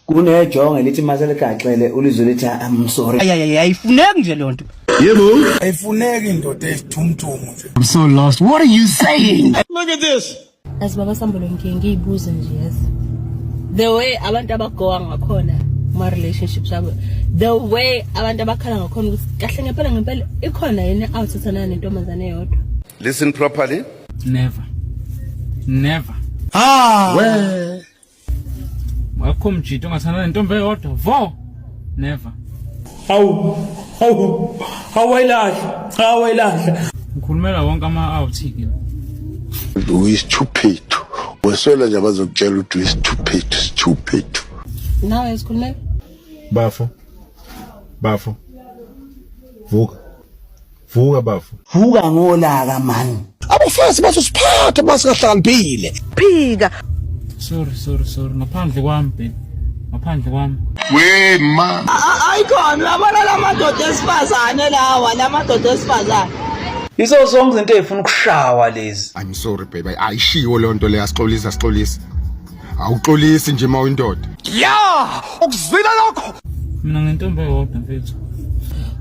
Kunejonge lithi maseligaxele ulizwe lithi I'm sorry. Ayifuneki nje leyo nto. Ayifuneki indoda eyisithumthumu nje. I'm so lost. What are you saying? Look at this. Yazi baba Sambulo, ngiye ngiyibuze nje, yazi. The way abantu abagowa ngakhona kuma relationships abo. The way abantu abakhala ngakhona ukuthi kahle ngempela ngempela ikhona yini awuthathana nentombazane eyodwa. Listen properly. Never. Never. Ah. We. Akukho mjito ongathandana nentombi eyodwa. Vo. Never. Hawu, hawu, awayilahla, awayilahla. Ngikhulumela wonke ama-out ke. Uyisithuphethu weswela nje abazokutshela ukuthi uyisithuphethu, sithuphethu. Nawe sikhulumela. Bafo. Bafo. Vuka. Vuka, bafo. Vuka ngolaka man. Abafazi bazosiphatha masingahlakaniphile. Phika. Sorry, sorry, sorry. Ngaphandle kwami, babe. Ngaphandle kwami. We ma. Ayikhona, uyabona la madoda esifazane lawa, la madoda esifazane. Yizo zonke izinto ey'funa ukushawa lezi. I'm sorry, baby. Ayishiwo leyo nto leyo, asixolisa, sixolisa. Awuxolisi nje uma uyindoda. Ya, ukuzwile lokho. Mina ngentombi eyodwa, mfethu.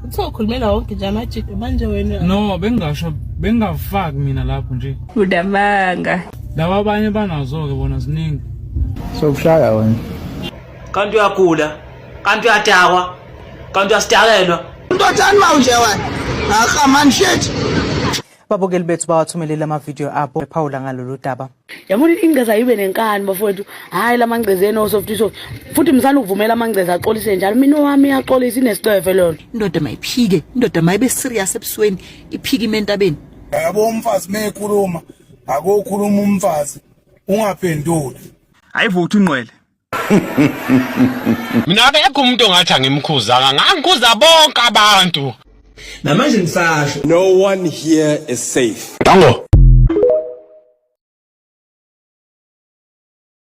Uthe ukhulumela wonke nje amajito manje wena. No, bengingasho, bengingafaki mina lapho nje. Udamanga. Laba abanye banazo-ke bona ziningi. Sokushaya wena. Kanti uyagula, kanti uyadakwa, kanti uyasidakelwa. Ntothani mawunje wena. Aha man, shit. Babukeli bethu bawathumelele amavidiyo abo ephawula ngalolu daba. Yabona, ingceza ayibe nenkani, bafowethu. Hhayi, la mangcezeni o-soft soft futhi msane ukuvumela amangceza axolise njalo. Mina owami iyaxolisa, inesicefe lona. Indoda mayiphike, indoda mayibe serious ebusweni, iphike ime entabeni. Yabo, umfazi mekhuluma, akokhuluma umfazi ungaphenduli. Ayivuthi unqwele. Mina akekho umuntu ongathi angimkhuzanga, ngangikhuza bonke abantu. Namanje ngisasho. No one here is safe. Dango.